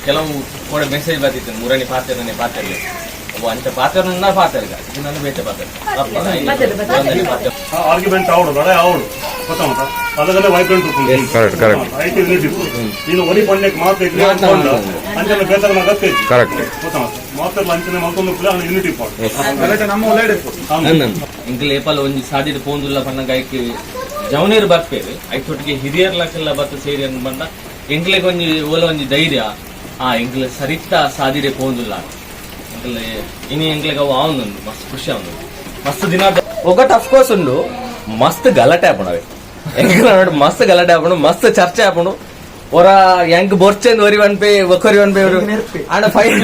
ಕೆಲವು ಕೂಡ ಮೆಸೇಜ್ ಬರ್ತಿತ್ತು, ಮುರಣಿ ಪಾತೆರನೆ ಪಾತೆರ್ಲೆ. ಅವು ಅಂಚ ಪಾತೆರನ್ನ ಪಾತೆರ್ಗ, ನನ್ನ ಬೇತೆ ಪಾತೆರ. ಪಾತೆರ. ಆರ್ಗ್ಯುಮೆಂಟ್ ಆವಡು, ಲಡಾಯಿ ಆವಡು, ಗೊತ್ತಾಮತ ಅದನ್ನೇ vibrant. Correct, correct. IT unit ನೀನು ಒರಿ ಪಂಡ್ಯಕ್ಕೆ ಮಾತ್ರ ಇದ್ರೆ ಮಾತ್ರ. ಅಂಚನೆ ಬೇತನ ಅಗತ್ಯ ಇಜ್ಜಿ. ಕರೆಕ್ಟ್. ಗೊತ್ತಾಮತ ಮಾತ್ರ ಅಂಚನೆ ಮಲ್ತೊಂದು ಯೂನಿಟಿ ಪಾಡ್. ಇಂಕಲ್ ಏಪಲ್ ಒಂಜಿ ಸಾದಿಡ್ ಪೋಂದುಲ್ಲ ಪನ್ನಗ ಐಕ್ ಜವನೇರು ಬರ್ಪೇರು. ಐತೊಟ್ಟಿಗೆ ಹಿರಿಯರ್ಲಕ್ಕೆಲ್ಲ ಬತ್ತ ಸೇರಿ ಅನ್ ಬಂದ ಎಂಕ್ಲೆಗ್ ಒಂಜಿ ಓಲ ಒಂಜಿ ಧೈರ್ಯ, ಆ ಎಂಕ್ಲೆ ಸರಿತ ಸಾದಿಡೆ ಪೋಂದುಲ್ಲ. ಎಂಕ್ಲೆ ಇನಿ ಎಂಕ್ಲೆಗ್ ಅವು ಆವೊಂದುಂಡು, ಮಸ್ತ್ ಖುಷಿ ಆವೊಂದುಂಡು ಮಸ್ತ್ ದಿನ. ಒಗಟ್ ಅಫ್ಕೋರ್ಸ್ ಉಂಡು. ಮಸ್ತ್ ಗಲಾಟೆ ಆಪುಂಡು ಅವೆ ಎಂಕಲ್ನ ನಡುಟ್, ಮಸ್ತ್ ಗಲಾಟೆ ಆಪುಂಡು, ಮಸ್ತ್ ಚರ್ಚೆ ಆಪುಂಡು. ಒರ ಎಂಕ್ ಬೊರ್ಚೆಂದ್ ಒರಿ ಪನ್ಪೆ, ಒಕೊರಿ ಪನ್ಪೆ. ಆಂಡ ಫೈನ್.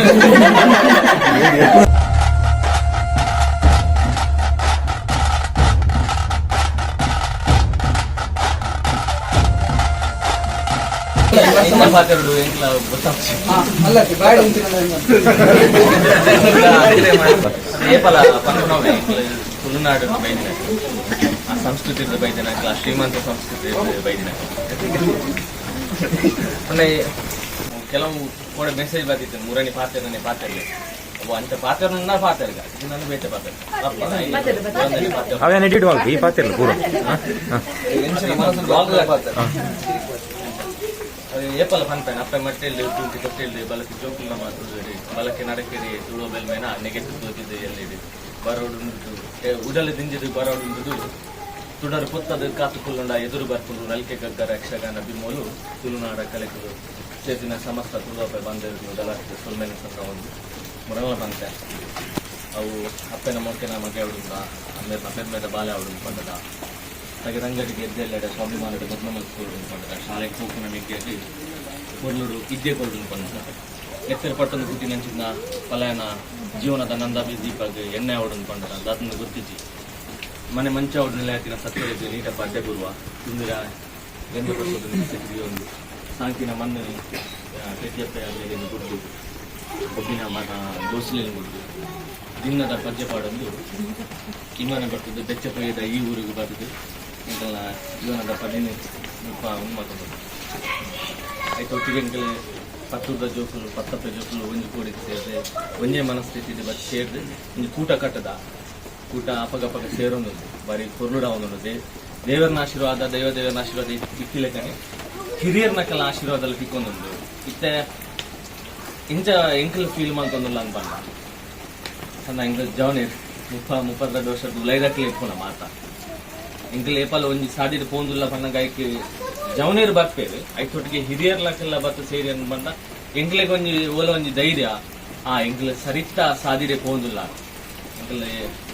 ಎಂಚ ಪಾತೆರೊಡು ಎಂಕ್ಲ ಗೊತ್ತಾಪುಜಿ. ಏಪಲ ಪನ್ಪುನವೇ, ಎಂಕ್ಲ ತುಳುನಾಡು ಬೈದಿನ ಆ ಸಂಸ್ಕೃತಿ ಬೈದಿನ, ಆ ಶ್ರೀಮಂತ ಸಂಸ್ಕೃತಿ ಬೈದಿನ. ಪಂಡ ಕೆಲವು ಕೂಡ ಮೆಸೇಜ್ ಬರ್ತಿತ್ತು, ಮುರಣಿ ಪಾತೆರನೆ ಪಾತೆರ್ಲೆ. ಅವು ಅಂಚ ಪಾತೆರನ್ನ ಪಾತೆರ್ಗ, ನನ್ನ ಬೇತೆ ಪಾತೆರ ಪಾತೆರ. ಅವೇನು ಎಡಿಟ್ ಮಲ್ಪ ಈ ಪಾತಿರ್ಲ ಪೂರ. ಅದು ಏಪಲ ಪನ್ಪೇನೆ, ಅಪ್ಪೆ ಮಟ್ಟೆಲ್ದು ತೂಟಿ ತೊಟ್ಟಿಲ್ದು ಬಲಕ್ಕೆ ಜೋಕುಲ್ನ ಮಾತುಡಿ ಬಲಕ್ಕೆ ನಡಕೆರಿ ತುಳುವ ಬೆಲ್ಮೇನ ನೆಗೆತು ತೋಜಿದ್ದು ಎಲ್ಲಿಡಿ ಬರೋಡು ಉಡಲು ದಿಂಜಿದು ಬರೋಡು ತುಡರು ಪೊತ್ತದು ಕಾತು ಕುಲ್ಲುಂಡ ಎದುರು ಬರ್ಪುಂಡು ನಲ್ಕೆ ಗಗ್ಗರ ಯಕ್ಷಗಾನ ಬಿಮ್ಮೋಲು. ತುಳುನಾಡ ಕಲೆಕುಲು ಸೇರಿನ ಸಮಸ್ತ ತುಳುವಪ್ಪೆ ಬಂದಿರು ಉಡಲಾಗ್ತದೆ ಸೊಲ್ಮೆನ ಸಂದ ಒಂದು ಮುರಳ ಪಂತೆ. ಅವು ಅಪ್ಪೆನ ಮೊಕ್ಕೆನ ಮಗೆ ಅವಡುಂದ ಅಮ್ಮೇರ್ನ ಪೆರ್ಮೆದ ಬಾಲೆ ಅವಡು ಪಂಡದ ತಗೆ ರಂಗಡಿಗೆ ಎದ್ದೆಲ್ಲೆಡೆ ಸ್ವಾಭಿಮಾನದ ಬದ್ಮ ಮಲ್ಪುಡು ಪಂಡದ ಶಾಲೆಗೆ ಪೋಪುನ ಮಿಗ್ಗೆಗೆ ಕೊರ್ಲುಡು ಇದ್ದೇ ಕೊರ್ಡು ಪಂಡ ಎತ್ತರ ಪಟ್ಟೊಂದು ಗುಟ್ಟಿ ನಂಚಿನ ಪಲಾಯನ ಜೀವನದ ನಂದ ದೀಪಗ್ ಎಣ್ಣೆ ಅವಡು ಪಂಡದ ದಾತನ ಗೊತ್ತಿಜ್ಜಿ. ಮನೆ ಮಂಚ ಅವಡು ನೆಲೆ ಸತ್ಯರಿಗೆ ನೀಟಪ್ಪ ಅಡ್ಡೆ ಗುರುವ ತುಂದಿರ ಗಂಧ ಒಂದು ಸಾಂಕಿನ ಮಣ್ಣು ಪೆದ್ಯಪ್ಪೆ ಅಲ್ಲಿಗೆ ಗುಡ್ಡು ಒಬ್ಬಿನ ಮನ ದೋಸಿಲಿನ ಗುಡ್ಡು ದಿನ್ನದ ಪಜ್ಜೆ ಪಾಡೊಂದು ಇಮಾನ ಬರ್ತದೆ ಬೆಚ್ಚ ಪೊಯ್ಯದ ಈ ಊರಿಗೆ ಬರ್ತದೆ ಎಂಕಲ್ನ ಜೀವನದ ಪದಿನ ಮುಪ್ಪ ಉನ್ಮತೊಂದು ಐತ ಒಟ್ಟಿಗೆ ಎಂಕಲ್ ಪತ್ತೂರ್ದ ಜೋಕುಲು, ಪತ್ತಪ್ಪೆ ಜೋಕುಲು ಒಂಜಿ ಕೋಡಿ ಸೇರ್ದೆ ಒಂಜೇ ಮನಸ್ಥಿತಿ ಬತ್ತಿ ಸೇರ್ದು ಒಂಜಿ ಕೂಟ ಕಟ್ಟದ. ಕೂಟ ಅಪಗಪಗ ಸೇರೊಂದುಂಡು, ಬಾರಿ ಪೊರ್ಲುಡ ಒಂದುಂಡು. ದೇವರನ ಆಶೀರ್ವಾದ, ದೈವ ದೇವರನ ಆಶೀರ್ವಾದ ಇತ್ತಿಲೆಕ್ಕನೆ ಹಿರಿಯರ್ನಕಲ್ನ ಆಶೀರ್ವಾದ ತಿಕ್ಕೊಂದುಂಡು. ಇತ್ತೆ ಇಂಚ ಎಂಕಲ್ ಫೀಲ್ ಮಲ್ತೊಂದುಲ್ಲ ಅನ್ಪಂಡ ಸಣ್ಣ ಎಂಕಲ್ ಜವನೇರ್ 30 32 ವರ್ಷದ ಉಲೈದಕ್ಲೆ ಇಪ್ಪುನ ಮಾತ. ಎಂಕಲ್ ಏಪಲ ಒಂಜಿ ಸಾದಿಡ್ ಪೋಂದುಲ್ಲ ಪನ್ನಗ ಐಕ್ ಜವನೇರು ಬರ್ಪೇರು. ಐತೊಟ್ಟಿಗೆ ಹಿರಿಯರ್ಲಕ್ಕೆಲ್ಲ ಬತ್ತ ಸೇರಿ ಅನ್ ಬಂದ ಎಂಕ್ಲೆಗ್ ಒಂಜಿ ಓಲ ಒಂಜಿ ಧೈರ್ಯ, ಆ ಎಂಕ್ಲೆ ಸರಿತ ಸಾದಿಡೆ ಪೋಂದುಲ್ಲ. ಎಂಕಲ್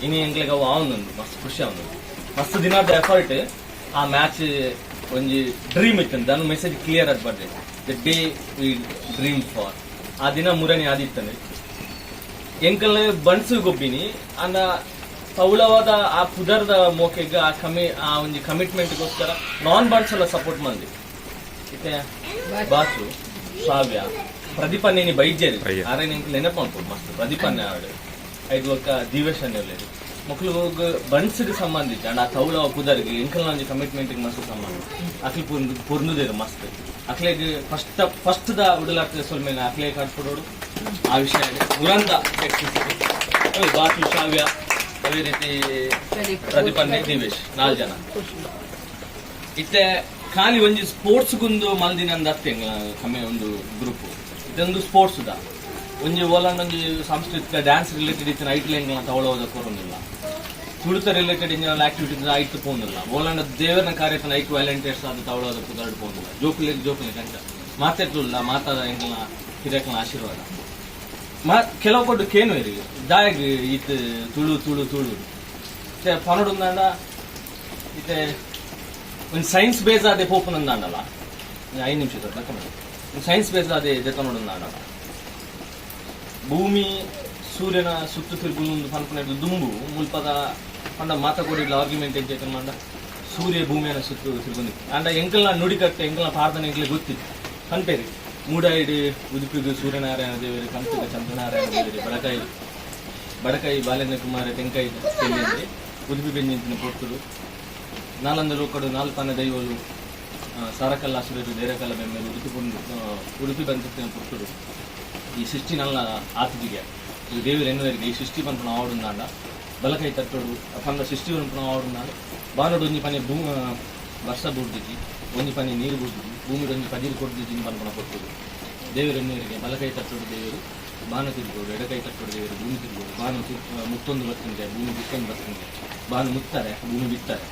ಇನಿ ಎಂಕ್ಲೆಗ್ ಅವು ಆವೊಂದುಂಡು, ಮಸ್ತ್ ಖುಷಿ ಆವೊಂದುಂಡು. ಮಸ್ತ್ ದಿನದ ಎಫರ್ಟ್. ಆ ಮ್ಯಾಚ್ ಒಂಜಿ ಡ್ರೀಮ್ ಇತ್ತು, ದಾನ ಮೆಸೇಜ್ ಕ್ಲಿಯರ್ ಆದ್ ಬರ್ದೆ, the day we dream for. ಆ ದಿನ ಮುರಣಿ ಆದಿತ್ತಂದ್ರೆ ಎಂಕಲ್ ಬಣ್ಸು ಗೊಬ್ಬಿನಿ ಅಂದ ತೌಳವಾದ ಆ ಪುದರ್ದ ಮೋಕೆಗ್ ಆ ಒಂಜಿ ಕಮಿಟ್ಮೆಂಟ್ಗೋಸ್ಕರ ನಾನ್ ಬಂಟ್ಸ್ ಎಲ್ಲ ಸಪೋರ್ಟ್ ಮಂದಿ. ಇತ್ತೆ ಬಾಸು, ಶ್ರಾವ್ಯ, ಪ್ರದೀಪನ್ನೇನಿ ಬೈಜೇರಿ. ಅಯ್ಯ. ಆರೆ ಎಂಕ್ ನೆನಪು ಮನ್ಪೊಡು ಮಸ್ತ್ ಪ್ರದೀಪನ್ನೇ ಆಡು ಐದು ಒಕ್ಕ ದಿವೇಶ್ ಅನ್ನೆ. ಮೊಕ್ಲು ಬಂಟ್ಸ್ಗೆ ಸಂಬಂಧಿತ ಅಂಡ್ ಆ ತೌಳವ ಪುದರ್ಗೆ ಎಂಕಲ್ನ ಒಂಜಿ ಕಮಿಟ್ಮೆಂಟ್ ಮಸ್ತ್ ಸಂಬಂಧ. ಅಕ್ಲು ಪುರ್ನುದೇರು ಮಸ್ತ್. ಅಕ್ಲೆಗ್ ಫಸ್ಟ್ ಫಸ್ಟ್ ದ ಉಡಲಾಗ್ತದೆ ಸೊಲ್ಮೇಲೆ ಅಕ್ಲೆ ಕಾಡ್ಕೊಡೋಡು ಆ ವಿಷಯ ದುರಂತ. ಬಾಸು, ಶ್ರಾವ್ಯ, ಅದೇ ರೀತಿ ಪ್ರದೀಪನ್ನೇ, ದಿವೇಶ್, ನಾಲ್ ಜನ. ಇತ್ತೆ ಖಾಲಿ ಒಂಜಿ ಸ್ಪೋರ್ಟ್ಸ್ ಗುಂದು ಮಲ್ದಿನ ಅತ್ತೆ ಕಮ್ಮಿ ಒಂದು ಗ್ರೂಪ್. ಇದೊಂದು ಸ್ಪೋರ್ಟ್ಸ್ ದ ಒಂಜಿ ಓಲಂಡ್ ಒಂಜಿ ಸಾಂಸ್ಕೃತಿಕ ಡ್ಯಾನ್ಸ್ ರಿಲೇಟೆಡ್ ಇತ್ತಿನ ಐಟ್ಲ ಎಂಗ್ಲ ತಗೊಳ್ಳೋದ ಕೊರೊಂದಿಲ್ಲ. ತುಳುತ ರಿಲೇಟೆಡ್ ಇಂಜಿನ ಆಕ್ಟಿವಿಟೀಸ್ ಐಟ್ ಪೋಂದಿಲ್ಲ. ಓಲಂಡ ದೇವರನ ಕಾರ್ಯತನ ಐಕ್ ವ್ಯಾಲೆಂಟಿಯರ್ಸ್ ಅದು ತಗೊಳ್ಳೋದ ಪುದರ್ಡ್ ಪೋಂದಿಲ್ಲ. ಜೋಕುಲೆಗ್ ಜೋಕುಲೆಗ್ ಅಂಚ ಮಾತೆಟ್ಲುಲ್ಲ ಮಾತಾದ ಎಂಗ್ಲ ಹಿರಿಯಕ್ಲ ಆಶೀರ್ವಾದ. ಮಾ ಕೆಲವು ಕೊಟ್ಟು ಕೇನು ಇರಿ ದಾಯಗ್ ಇತ್ ತುಳು ತುಳು ತುಳು ಇತ್ತೆ ಪನೊಡುಂದಾಂಡ ಇತ್ತೆ ಒಂದು ಸೈನ್ಸ್ ಬೇಸ್ ಆದೆ ಪೋಪುನಂದಾಂಡಲ 5 ನಿಮಿಷ ಒಂದು ಸೈನ್ಸ್ ಬೇಸ್ ಆದೆ ದೆತೊನೊಡುಂದಾಂಡಲ ಭೂಮಿ ಸೂರ್ಯನ ಸುತ್ತು ತಿರುಗುಂದು ಪನ್ಪುನ ದುಂಬು ಮುಲ್ಪದ ಪಂಡ ಮಾತ ಕೊಡಿಡ್ಲ ಆರ್ಗ್ಯುಮೆಂಟ್ ಎಂಚ ಮಂಡ ಸೂರ್ಯ ಭೂಮಿಯನ ಸುತ್ತು ತಿರುಗುಂದು. ಅಂಡ ಎಂಕಲ್ನ ನುಡಿಕಟ್ಟೆ, ಎಂಕಲ್ನ ಪ್ರಾರ್ಥನೆ ಎಂಕ್ಲೆ ಗೊತ್ತಿತ್ತು. ಪನ್ಪೇರಿ ಮೂಡಾಯಿಡ್ ಉದುಪಿಗು ಸೂರ್ಯನಾರಾಯಣ ದೇವರು, ಕಂಪಿಗ ಚಂದ್ರನಾರಾಯಣ ದೇವರು, ಬಡಕಾಯಿ ಬಡಕಾಯಿ ಬಾಲೇಂದ್ರ ಕುಮಾರ ತೆಂಕಾಯಿ ತೆಲ್ಲಿಂದೆ ಉದುಪಿ ಬೆಂಜಿಂತಿನ ಪೊರ್ತುಡು ನಾಲಂದ ಲೋಕಡು ನಾಲ್ಪನ ದೈವಲು. ಸಾರಕಲ್ಲ ಸುರೇರು ದೇರಕಲ್ಲ ಬೆಮ್ಮೆರು ಉಡುಪಿ ಪುಂಡು ಉಡುಪಿ ಬಂತಿತ್ತಿನ ಪುರ್ತುಡು ಈ ಸೃಷ್ಟಿ ನಲ್ಲ ಆತಿದಿಗೆ ಈ ದೇವರು ಎನ್ನುವರಿಗೆ ಈ ಸೃಷ್ಟಿ ಪನ್ಪುನ ಆವಡುಂದಾಂಡ ಬಲಕೈ ತಟ್ಟೋಡು ಪಂಡ ಸೃಷ್ಟಿ ಪನ್ಪುನ ಆವಡುಂದಾಂಡ ಬಾನೋಡು ಒಂಜಿ ಪನಿ ಭೂ ವರ್ಷ ಬುಡ್ದಿಜಿ, ಒಂಜಿ ಪನಿ ನೀರು ಬುಡ್ದಿಜಿ, ಭೂಮಿಡ್ ಒಂಜಿ ಪದಿರು ಕೊಡ್ದಿಜಿ ಪನ್ಪುನ ಪೊರ್ತುಡು ದೇವರು ಎನ್ನುವರಿಗೆ ಬಲಕೈ ತಟ್ಟೋಡು ದೇವರು ಬಾನು ತಿರುಗೋಡು, ಎಡಕೈ ತಟ್ಟೋಡು ದೇವರು ಭೂಮಿ ತಿರುಗೋಡು. ಬಾನು ಮುತ್ತೊಂದು ಬರ್ತಂಗೆ, ಭೂಮಿ ಬಿತ್ತೊಂದು ಬರ್ತಂಗೆ. ಬಾನು ಮುತ್ತಾರೆ, ಭೂಮಿ ಬಿತ್ತಾರೆ.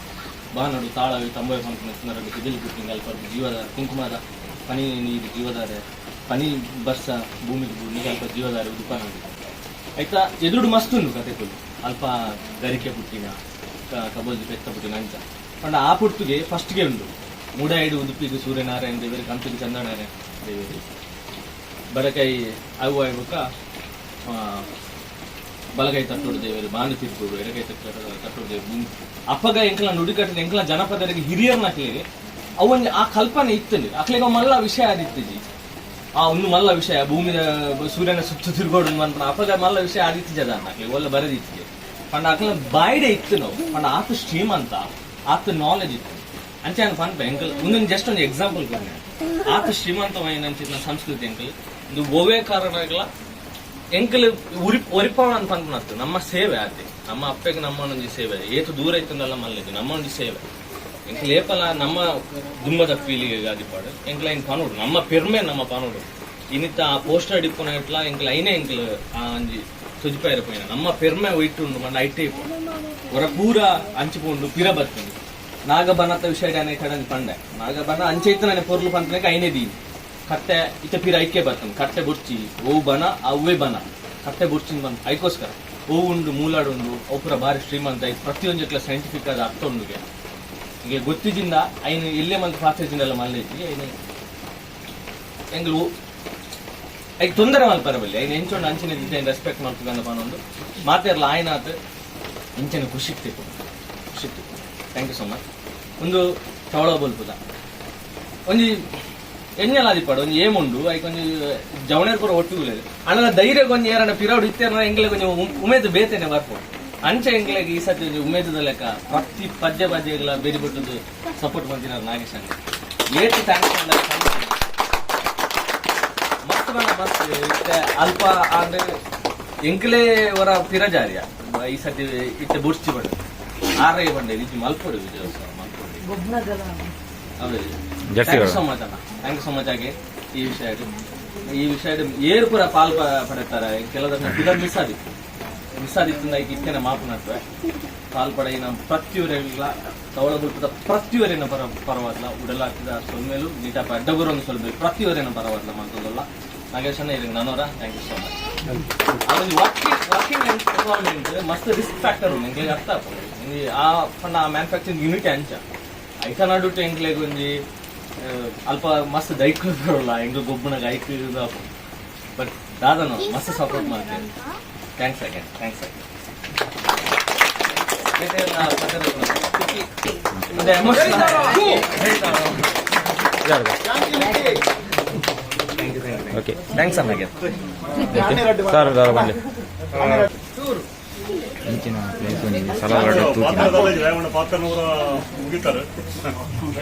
ಬಾನಡು ತಾಳವಿ ತಂಬೆ ಪನ್ಪುನ ನರಡು ಸಿದಿಲು ಕುಟ್ಟಿಂಗ್ ಅಲ್ಪ ಜೀವದ ಕುಂಕುಮದ ಪನಿ ನೀರು ಜೀವಧಾರೆ, ಪನಿ ಬರ್ಸ ಭೂಮಿಗೆ ಭೂಮಿಗೆ ಅಲ್ಪ ಜೀವಧಾರೆ ಉದುಪಾನ. ಆಯ್ತಾ, ಎದುರುಡು ಮಸ್ತ್ ಉಂಡು ಕತೆಕುಲು. ಅಲ್ಪ ಗರಿಕೆ ಪುಟ್ಟಿನ ಕಬೋಲ್ದಿ ಪೆತ್ತ ಪುಟ್ಟಿನ ಅಂಚ ಪಂಡ ಆ ಪುಟ್ಟುಗೆ ಫಸ್ಟ್ಗೆ ಉಂಡು. ಮೂಡಾಯಿಡು ಉಡುಪಿಗೆ ಸೂರ್ಯನಾರಾಯಣ ದೇವರು, ಕಂಪಿಗೆ ಚಂದ್ರನಾರಾಯಣ ದೇವರು, ಬಡಕೈ ಅವು ಆಯ್ಬುಕ ಬಲಗೈ ತಟ್ಟೋಡು ದೇವರು ಬಾನು ತಿರ್ಗೋಡು, ಎಡಗೈ ತಟ್ಟೋಡು ದೇವರು ಭೂಮಿ. ಅಪ್ಪಗ ಎಂಕಲ ನುಡಿಕಟ್ಟಿದ ಎಂಕಲ ಜನಪದರಿಗೆ ಹಿರಿಯರ್ನ ಅಕ್ಲೆಗೆ ಅವೊಂಜಿ ಆ ಕಲ್ಪನೆ ಇತ್ತು. ಅಕ್ಲೆಗೆ ಮಲ್ಲ ವಿಷಯ ಆದಿತ್ತಜಿ. ಆ ಒಂದು ಮಲ್ಲ ವಿಷಯ ಭೂಮಿಯ ಸೂರ್ಯನ ಸುತ್ತ ತಿರುಗೋಡು ಅಂತ ಅಪ್ಪಗ ಮಲ್ಲ ವಿಷಯ ಆದಿತ್ತಿಜದ ಅಕ್ಲೆ ಒಲ್ಲ ಬರದಿತ್ತಿಗೆ. ಪಂಡ ಅಕ್ಲ ಬಾಯ್ಡೆ ಇತ್ತು ನಾವು. ಪಂಡ ಆತ ಶ್ರೀಮಂತ, ಆತ ನಾಲೆಜ್ ಇತ್ತು. ಅಂಚೆ ಪನ್ಪ ಎಂಕಲ್ ಒಂದೊಂದು ಜಸ್ಟ್ ಒಂದು ಎಕ್ಸಾಂಪಲ್ ಕೊಡ್ನೆ. ಆತ ಶ್ರೀಮಂತವಾಯಿನ ಅಂಚಿನ ಸಂಸ್ಕೃತಿ ಎಂಕಲ್. ಇದು ಒವೇ ಕಾರಣಗಳ ಎಂಕಲ್ ಉರಿ ಒರಿಪಾವಣ ಅಂತ ಪನ್ಪುನತ್ತು ನಮ್ಮ ಸೇವೆ ಆತೆ. ನಮ್ಮ ಅಪ್ಪಗೆ ನಮ್ಮ ಒಂಜಿ ಸೇವೆ. ಏತು ದೂರ ಇತ್ತಂದಲ್ಲ ಮಲ್ಲೆದು ನಮ್ಮ ಒಂಜಿ ಸೇವೆ. ಎಂಕಲ್ ಏಪಲ ನಮ್ಮ ದುಮ್ಮದ ಪೀಳಿಗೆಗೆ ಆದಿಪಾಡು ಎಂಕಲ್ ಐನ್ ಪನೋಡು, ನಮ್ಮ ಪೆರ್ಮೆ ನಮ್ಮ ಪನೋಡು. ಇನಿತ ಆ ಪೋಸ್ಟರ್ ಇಪ್ಪುನ ಇಟ್ಲ ಎಂಕಲ್ ಐನೇ ಎಂಕಲ್ ಆ ಒಂಜಿ ತೊಜಿಪಾಯರ ಪೋಯಿನ ನಮ್ಮ ಪೆರ್ಮೆ ಒಯ್ಟುಂಡು ಮಂಡ ಐಟೇ ಹೊರ ಪೂರ ಅಂಚಿಪೋಂಡು ಪಿರ ಬರ್ತುಂಡು. ನಾಗಬನತ ವಿಷಯ ಕಡಂಜಿ ಪಂಡೆ. ನಾಗಬನ ಅಂಚೆ ಇತ್ತು ಪೊರ್ಲು ಪಂಪನೆಗೆ ಐನೇ ದೀನಿ ಕಟ್ಟೆ ಇತ್ತ ಪಿರ ಐಕೆ ಬರ್ತಂದು. ಕಟ್ಟೆ ಬುರ್ಚಿ ಓ ಬನ ಅವ್ವೇ ಬನ ಕಟ್ಟೆ ಬುರ್ಚಿನ ಬಂದು ಐಕೋಸ್ಕರ ಓ ಉಂಡು ಮೂಲಾಡು ಉಂಡು. ಅವು ಪೂರ ಭಾರಿ ಶ್ರೀಮಂತ. ಐಕ್ ಪ್ರತಿಯೊಂಜಕ್ಲ ಸೈಂಟಿಫಿಕ್ ಆದ ಅರ್ಥ ಉಂಡುಗೆ. ಈಗ ಗೊತ್ತಿಜಿಂದ ಐನು ಎಲ್ಲೇ ಮಂತ್ ಪಾತ್ರೆಜಿಂದೆಲ್ಲ ಮಲ್ಲೇಜಿ ಐನು ಎಂಗ್ಲು ಐಕ್ ತೊಂದರೆ ಮಲ್ಪರ ಬಲ್ಲಿ. ಐನು ಎಂಚೊಂಡು ಅಂಚಿನ ದಿದ್ದ ರೆಸ್ಪೆಕ್ಟ್ ಮಲ್ಪುಗಂದ ಪನೊಂದು ಮಾತೆರ್ಲ ಆಯ್ನಾತ್ ಇಂಚಿನ ಖುಷಿ ತಿಕ್ಕು, ಖುಷಿ ತಿಕ್ಕು. Thank you so much. ಒಂದು ಚವಳ ಬಲ್ಪುದ ಒಂಜಿ ಎಣ್ಣೆಲ ಆದಿಪಾಡು ಒಂಜಿ ಏಮುಂಡು. ಐಕ್ ಒಂಜಿ ಜವಣೇರ್ ಪೂರ ಒಟ್ಟು ಅಣ್ಣನ ಧೈರ್ಯ ಒಂಜಿ ಏರನ ಪಿರೌಡ್ ಇತ್ತೇನ ಎಂಗ್ಲೆ ಒಂಜಿ ಉಮೇದ್ ಬೇತೇನೆ ಬರ್ಪು. ಅಂಚೆ ಎಂಗ್ಲೆಗ್ ಈ ಸತಿ ಒಂಜಿ ಉಮೇದದ ಲೆಕ್ಕ ಪ್ರತಿ ಪದ್ಯ ಪದ್ಯಗಳ ಬೇರಿ ಬಿಟ್ಟದ್ದು ಸಪೋರ್ಟ್ ಮಂತಿನಾರ್ ನಾಗೇಶ್ ಅಣ್ಣ. ಏತ್ thanks. ಮಸ್ತ್ ಬಂದ ಮಸ್ತ್ ಇತ್ತೆ ಅಲ್ಪ ಅಂದ್ರೆ ಎಂಕ್ಲೆ ವರ ಪಿರಜಾರಿಯ ಈ ಸತಿ ಇತ್ತೆ ಬುಡ್ಚಿ ಬಂಡೆ ಆರೈ ಬಂಡೆ ಇಜ್ಜಿ ಮಲ್ಪೊಡು ವಿಜಯೋತ್ಸವ ಮಲ್ಪೊಡು. ಹೌದು. Jersey thank you so much ಅಣ್ಣ, thank you so much. ಆಗಿ ಈ ವಿಷಯ ಏರು ಪೂರ ಪಾಲ್ ಪಡೆತಾರೆ. ಕೆಲದನ್ನ ಪಿದರ್ ಮಿಸ್ ಆದಿತ್ತು, ಮಿಸ್ ಆದಿತ್ತು. ಐಕ್ ಇತ್ತೇನೆ ಮಾಪು ನಟ್ವೆ. ಪಾಲ್ ಪಡೆಯಿನ ಪ್ರತಿಯೊರೆಲ್ಲ ತವಳ ಬುಲ್ಪದ ಪ್ರತಿಯೊರೆನ ಪರ ಪರವಾದ್ಲ ಉಡಲಾಗ್ತದ ಸೊಲ್ಮೇಲು ನೀಟಪ್ಪ ಅಡ್ಡಬರೊಂದು ಸ್ವಲ್ಪ ಪ್ರತಿಯೊರೆನ ಪರವಾದ್ಲ ಮಂತದಲ್ಲ. ನಾಗೇಶಣ್ಣ ಇರಂಗ್ ನಾನೋರ thank you so much. ಅದೊಂದು working working environment ಮಸ್ತ್ ರಿಸ್ಕ್ ಫ್ಯಾಕ್ಟರ್ ಉಂಡು ಎಂಕ್ಲೆಗ್ ಅರ್ಥ ಆಪುಂಡು. ಒಂಜಿ ಆ ಪಂಡ ಆ ಮ್ಯಾನುಫ್ಯಾಕ್ಚರಿಂಗ್ ಯೂನಿಟ್ ಅಂಚ ಐತ ನಡುಟು ಎಂಕ್ಲೆಗ್ ಒಂಜಿ ಅಲ್ಪ ಮಸ್ತ್ ದೈಕ್ ಬರೋಲ್ಲ ಎಂಕ್ ಗೊಬ್ಬುನಗ ಐಕ್ ಇದಾಪುಂಡು. ಬಟ್ ದಾದನ ಮಸ್ತ್ ಸಪೋರ್ಟ್ ಮಾಡ್ತೇನೆ. Thanks again, thanks again. Emotional. Okay. Thanks ಅಣ್ಣ. ಸರ್ ದಾರ ಬನ್ನಿ ಇಂಚಿನ ಪ್ಲೇಸ್ ಒಂಜಿ ಸಲಾಡ್ ತೂತಿನ. ಪಾತ್ರ ಪಾತ್ರನವರ ಮುಗಿತಾರೆ.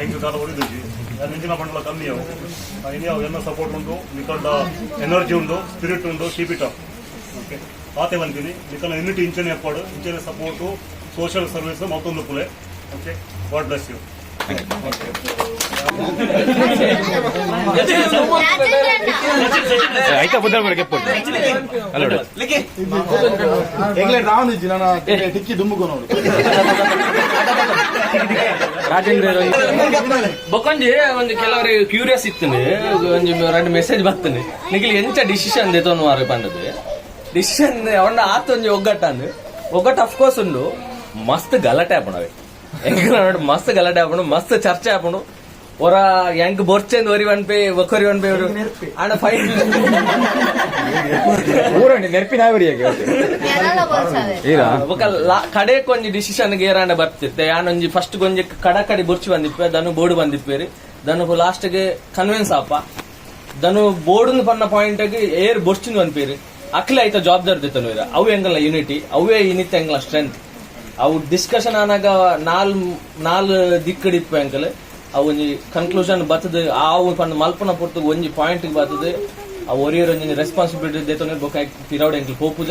ಎಂಕ್ ದಾದ ಒರಿದುಜಿ ನಿಂಚಿನ ಬಂಡಲ ಕಮ್ಮಿ ಅವು. ಇನ್ಯಾವ ಎನ್ನ ಸಪೋರ್ಟ್ ಉಂಟು, ನಿಕಲ್ಡ ಎನರ್ಜಿ ಉಂಟು, ಸ್ಪಿರಿಟ್ ಉಂಟು. Keep it up, okay. ಆತೆ ಬಂತೀನಿ ನಿಕಲ್ನ ಯೂನಿಟಿ ಇಂಚನೆ ಎಪ್ಪಾಡು, ಇಂಚನೆ support, social service ಮತ್ತೊಂದು Phule. Okay, God bless you. ಆಯ್ತಾ ಬುದ್ಧ ಗೆಪ್ಪು ಅಲ್ಲ. ಎಂಗ್ಲೆಂಡ್ ರಾವಣ ಇಜ್ಜಿ ನಾನು ಟಿಕ್ಕಿ ದುಮ್ಮುಗು ನೋಡು. ರಾಜೇಂದ್ರ ಬೊಕೊಂಜಿ ಒಂಜಿ ಕೆಲವರಿಗೆ ಕ್ಯೂರಿಯಸ್ ಇತ್ತು. ಒಂಜಿ ಎರಡು ಮೆಸೇಜ್ ಬರ್ತನೆ, ನಿಖಿಲ್ ಎಂಚ ಡಿಸಿಷನ್ ದೆತೊನು ಮಾರೆ ಪಂಡದು. ಡಿಸಿಷನ್ ಅವನ ಆತ ಒಂಜಿ ಒಗ್ಗಟ್ಟ ಅಂದ್ ಒಗ್ಗಟ್ಟು ಅಫ್ಕೋರ್ಸ್ ಉಂಡು. ಮಸ್ತ್ ಗಲಾಟೆ ಆಪುಂಡು ಅವೆ ಎಂಕಲ್ನ ಮಸ್ತ್ ಗಲಾಟೆ ಆಪುಂಡು, ಮಸ್ತ್ ಚರ್ಚೆ ಆಪುಂಡು. ಒರ ಎಂಕ್ ಬೊರ್ಚೆಂದ್ ಒರಿ ಪನ್ಪೆ, ಒಕೊರಿ ಪನ್ಪೆ. ಆಂಡ ಫೈನ್. ಊರಂడి ನೆರ್ಪಿನ ಅವರಿಗೆ ಈರಾ. ಬೊಕ ಕಡೆಕ್ ಒಂಜಿ ಡಿಸಿಷನ್ ಏರಾಂಡ ಬರ್ತಿತ್ತೆ. ಯಾನ್ ಒಂಜಿ ಫಸ್ಟ್ ಒಂಜಿ ಕಡಕಡಿ ಬೊರ್ಚಿ ಬಂದಿಪ್ಪೆ, ದನು ಬೋರ್ಡ್ ಬಂದಿಪ್ಪೇರಿ. ದನು ಲಾಸ್ಟ್ ಗೆ ಕನ್ವಿನ್ಸ್ ಆಪ. ದನು ಬೋರ್ಡ್ ಪನ್ನ ಪಾಯಿಂಟ್ ಏರ್ ಬೊರ್ಚಿನ ಬಂದ್ಪೇರಿ. ಅಕ್ಲೆ ಆಯ್ತ ಜವಾಬ್ದಾರಿ ದಿತ್ತನು. ಅವು ಎಂಗಲ ಯೂನಿಟಿ, ಅವೇ ಇನಿತ ಎಂಗಲ ಸ್ಟ್ರೆಂತ್. ಅವು ಡಿಸ್ಕಷನ್ ಆನಾಗ ನಾಲ್ ನಾಲ್ ದಿಕ್ಕಡಿಪ್ಪು ಎಂಕಲ್. ಅವು ಒಂಜಿ ಕನ್ಕ್ಲೂಷನ್ ಬತ್ತದು, ಆವು ಪಂಡ ಮಲ್ಪನ ಪೊರ್ತು ಒಂಜಿ ಪಾಯಿಂಟ್ ಬತ್ತದು. ಆ ಒರಿಯರ್ ಒಂಜಿ ರೆಸ್ಪಾನ್ಸಿಬಿಲಿಟಿ ದೇತೊನೆ ಬೊಕ ಪಿರೌಡ್ ಎಂಕ್ಲು ಪೋಪುಜ.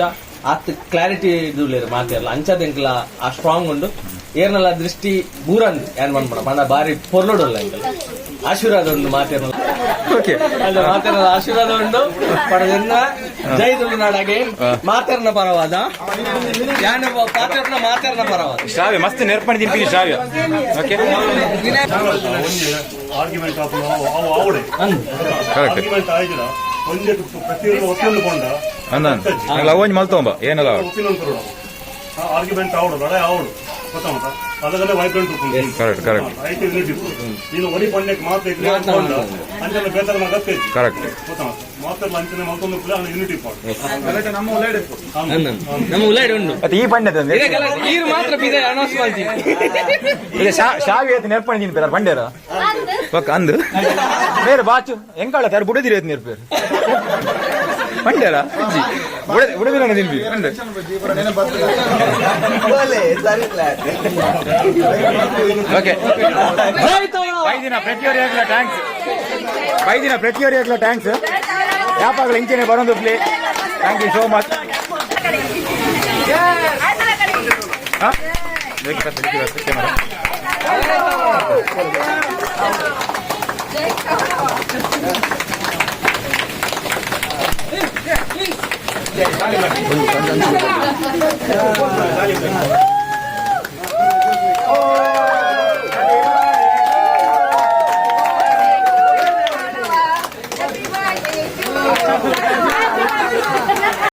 ಆತ್ ಕ್ಲಾರಿಟಿ ಇದುಲ್ಲೇರು ಮಾತೆರ್ಲ. ಅಂಚಾದ ಎಂಕ್ಲ ಆ ಸ್ಟ್ರಾಂಗ್ ಉಂಡು. ಏರ್ನಲ ದೃಷ್ಟಿ ಬೂರಂದ್ ಏನ್ ಮನ್ಪಣ ಪಂಡ ಬಾರಿ ಪೊರ್ಲುಡುಲ್ಲ. ಎಂಕಲ್ ಆಶೀರ್ವಾದ ಉಂಡು ಮಾತೆರ್ನಲ. ಅಲ್ಲ, ಮಾತೆರ್ನ ಆಶೀರ್ವಾದ ಉಂಡು ಪಡದೆನ್ನ. ಜೈ ತುಳುನಾಡ್ ಅಗೇನ್. ಮಾತೆರ್ನ ಪರವಾದ ಯಾನ್ ಪಾತೆರ್ನ, ಮಾತೆರ್ನ ಪರವಾದ. ಶ್ರಾವ್ಯ ಮಸ್ತ್ ನೆರ್ಪಣಿ ತಿನ್ಪಿ ಶ್ರಾವ್ಯ. ಓಕೆ. ಒಂಜಿ ಆರ್ಗ್ಯುಮೆಂಟ್ ಆಪುನ ಅವು ಆವಡೆ. ಆರ್ಗ್ಯುಮೆಂಟ್ ಆಯ್ದಿರ ಒಂಜೆ ಪ್ರತಿಯೊಂದು ಒಪ್ಪಿಯೊಂದು ಕೊಂಡ. ಅಂದ ಲವ್ ಮಲ್ತೊಂಬ ಏನಲ್ಲ. ಒಪಿನಿಯನ್ ಕೊರಡು. ಆರ್ಗ್ಯುಮೆಂಟ್ ಆವಡು, ಲಡಾಯಿ ಆವಡು, ಗೊತ್ತಾಮತ? ಅದಲ್ಲೇ ವೈಬ್ರೆಂಟ್. Correct, correct. ಐಟ್ ಯೂನಿಟಿ. ನೀನು ಒಡಿ ಪಂಡ್ಯಕ್ಕೆ ಮಾತ್ರ ಇದ್ರೆ ಕೊಂಡ ಅಂಚನೆ ಬೇತನ ಅಗತ್ಯ ಇಜ್ಜಿ. ಕರೆಕ್ಟ್. ಗೊತ್ತಾಮತ? ಮಾತ್ರ ಅಂಚನೆ ಮಲ್ತೊಂದು ಯೂನಿಟಿ ಪಾಡ್. ನಮ್ಮ ಒಳ್ಳೆ. ನಮ್ಮ ಉಲಾಡಿ ಉಂಡು. ಮತ್ತೆ ಈ ಪಂಡ್ಯದ ಇದೇ ಈರು ಮಾತ್ರ ಬಿದೆ ಅನೌನ್ಸ್ ಮಾಡ್ತೀನಿ. ಇದೆ ಶಾವಿ ಆಯ್ತು. ನೆರ್ಪಣಿ ತಿನ್ಪೇರ ಪಂಡ್ಯರ ಬೊಕ್ಕ ಅಂದು ಬೇರೆ ಬಾಚು ಎಂಕಾಳ ತಾರು ಬುಡದಿರ ಆಯ್ತು. ನೆರ್ಪೇರು ಪಂಡ್ಯರ ಬುಡದಿರ ತಿನ್ಪಿ ಪಂಡೆ. ಓಕೆ, ಬೈದಿನ ಪ್ರತಿಯೊರಿಯಾಗ್ಲ thanks. ಬೈದಿನ ಪ್ರತಿಯೊರಿಯಾಗ್ಲ thanks. ಯಾಪಾಗ್ಲ ಇಂಚೆನೆ ಬರೋದು play. Thank you so much. ಹಾಂ, ಕ್ಯಾಮರಾ.